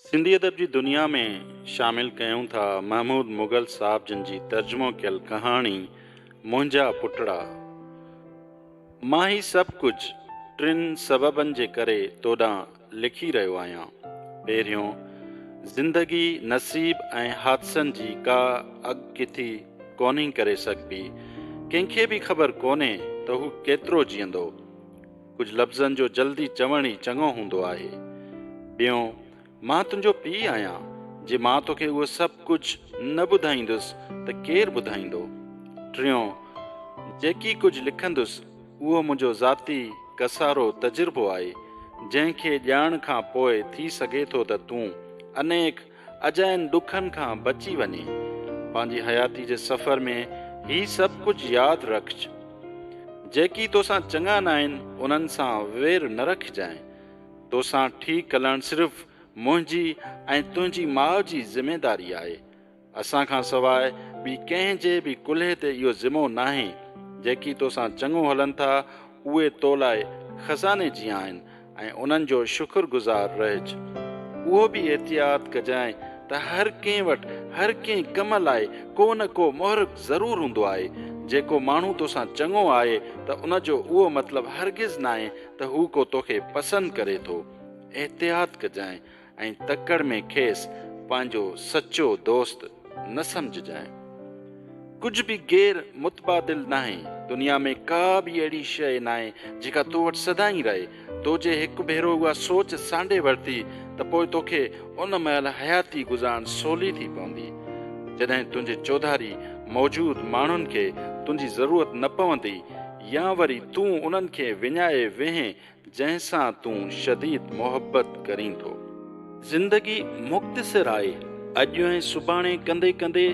سنڌي ادب جي دنيا ۾ شامل ڪيون ٿا محمود مغل صاحب جن جي ترجمو ڪيل ڪهاڻي منهنجا پٽڙا. مان هي سڀ ڪجهه ٽن سببن جي ڪري تو ڏانهن لکي رهيو آهيان. پهريون، زندگي نصيب ۽ حادثن جي ڪا اڳڪٿي ڪونهي ڪري سگهبي. ڪنهن کي به خبر ڪونهي ته هو ڪيترو جيئندو. ڪجهه لفظن جو جلدي چوڻ ئي چڱو هوندو آهي. ٻيون، مان تنهنجو پيء آهيان، جي مان توکي اهو سڀ ڪجهه نه ٻڌائيندس ته ڪير ٻڌائيندو؟ ٽيون، جيڪي ڪجهه لکندس اهو منهنجو ذاتي ڪسارو تجربو آهي، جنهن کي ڄاڻڻ کان پوء ٿي سگهي ٿو ته تون انيڪ اجاين ڏکن کان بچي وڃين. پنهنجي حياتي جي سفر ۾ هي سڀ ڪجهه ياد رکج. جيڪي توسان چڱا ناهن انهن سان وير نه رکجانء. توسان ٺيڪ هلڻ صرف منهنجي ۽ تنهنجي ماء جي ذميداري آهي. اسان کان سواء ٻي ڪنهن جي به ڪلهي تي اهو ذمو ناهي. جيڪي توسان چڱو هلن ٿا اهي تو لاء خزاني جيان آهن ۽ انهن جو شڪر گذار رهج. اهو به احتياط ڪجانء ته هر ڪنهن وٽ هر ڪنهن ڪم لاء ڪو نه ڪو محرڪ ضرور هوندو آهي. جيڪو ماڻهو توسان چڱو آهي ته ان جو اهو مطلب هرگز ناهي ته هو ڪو توکي پسند ڪري ٿو. احتياط ڪجانء ۽ تڪڙ ۾ کيس پنهنجو سچو دوست نه سمجهجانء. ڪجهه به غير متبادل ناهي. دنيا ۾ ڪا به اهڙي شيء ناهي جيڪا تو وٽ سدائين رهي. تو جي هڪ ڀيرو اها سوچ سانڍي ورتي ته پوء توکي ان مهل حياتي گذارڻ سولي ٿي پوندي. جڏهن تنهنجي چوڌاري موجود ماڻهن کي تنهنجي ضرورت نه پوندي يا وري تون انهن کي وڃائي ويهين جنهن سان تون شديد محبت ڪرين ٿو. زندگي مختصر آهي، اڄ ۽ سڀاڻي ڪندي ڪندي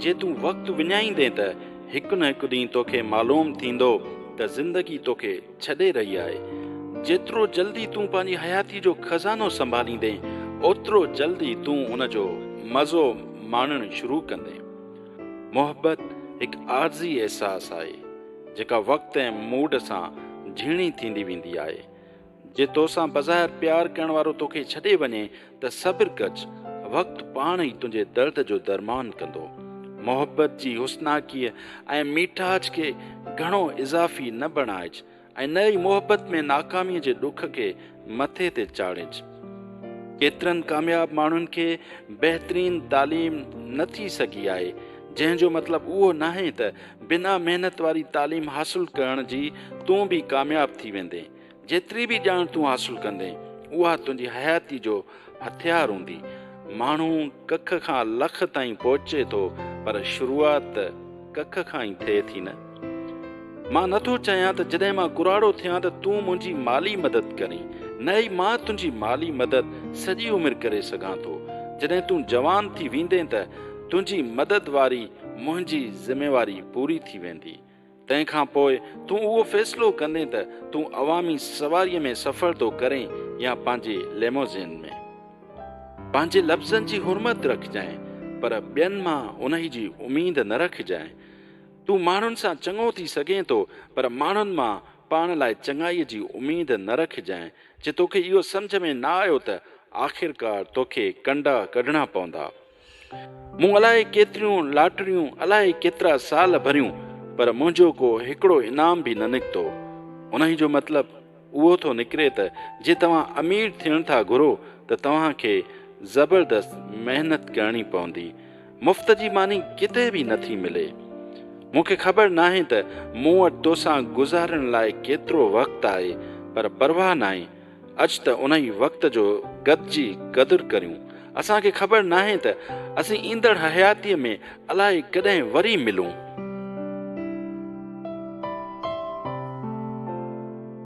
جي تون وقت وڃائيندين ته هڪ نه هڪ ڏينهن توکي معلوم ٿيندو ته زندگي توکي ڇڏي رهي آهي. جيترو جلدي تون پنهنجي حياتي جو خزانو سنڀاليندين، اوترو جلدي تون ان جو مزو ماڻڻ شروع ڪندين. محبت هڪ عارضي احساس آهي. جيڪا وقت ۽ موڊ سان جهيڻي ٿيندي ويندي آهي. جي توسان بظاهر پيار ڪرڻ وارو توکي ڇڏي وڃي ته صبر ڪج، وقت پاڻ ئي تنهنجي درد جو درمان ڪندو. محبت جي حسناڪيء ۽ ميٺاج کي گهڻو اضافي نه بڻائج ۽ نه ئي محبت ۾ ناڪاميء جي ڏک کي مٿي تي چاڙهج. ڪيترن ڪامياب ماڻهن کي بهترين تعليم نه ٿي سگهي آهي، جنهن جو مطلب اهو ناهي ته بنا محنت واري تعليم حاصل ڪرڻ جي تون به ڪامياب ٿي ويندين. جيتري به ڄاڻ تون حاصل ڪندين، اها تنهنجي حياتي جو هٿيار هوندي. ماڻهو ڪک کان لک تائين پهچي ٿو، پر شروعات ته ڪک کان ئي ٿئي ٿي نه. مان نه ٿو چاهيان ته جڏهن مان ڪراڙو ٿيان ته تون منهنجي مالي مدد ڪرين، نه ئي مان تنهنجي مالي مدد سڄي عمر ڪري سگهان ٿو. جڏهن تون جوان ٿي ويندين ته تنهنجي مدد واري منهنجي ذميواري پوري ٿي ويندي. تنهن کان پوء تون اهو فيصلو ڪندين ته تون عوامي سواريء ۾ سفر ٿو ڪرين يا پنهنجي ليموزين ۾. پنهنجي لفظن جي حرمت رکجانء، پر ٻين مان انهي جي اميد نه رکجانء. تون ماڻهن سان چڱو ٿي سگهين ٿو، پر ماڻهن مان پاڻ لاء چڱائيء جي اميد نه رکجانء. جي توکي اهو سمجهه ۾ نه آيو ته آخرڪار توکي ڪنڊا ڪڍڻا پوندا. مون الائي ڪيتريون لاٽريون، الائي ڪيترا سال ڀريون، پر منهنجو ڪو هڪڙو انعام به نه نڪتو. انهي جو مطلب اهو ٿو نڪري ته جي توهان امير ٿيڻ ٿا گهرو ته توهان کي زبردست محنت ڪرڻي پوندي. مفت جي ماني ڪٿي به نه ٿي ملي. مون کي خبر ناهي ته مون وٽ توسان گذارڻ لاء ڪيترو وقت آهي، پر پرواهه ناهي. اچ ته انهي وقت جو گڏجي قدر ڪريون. اسان کي خبر ناهي ته اسين ايندڙ حياتيء ۾ الائي ڪڏهن وري ملون.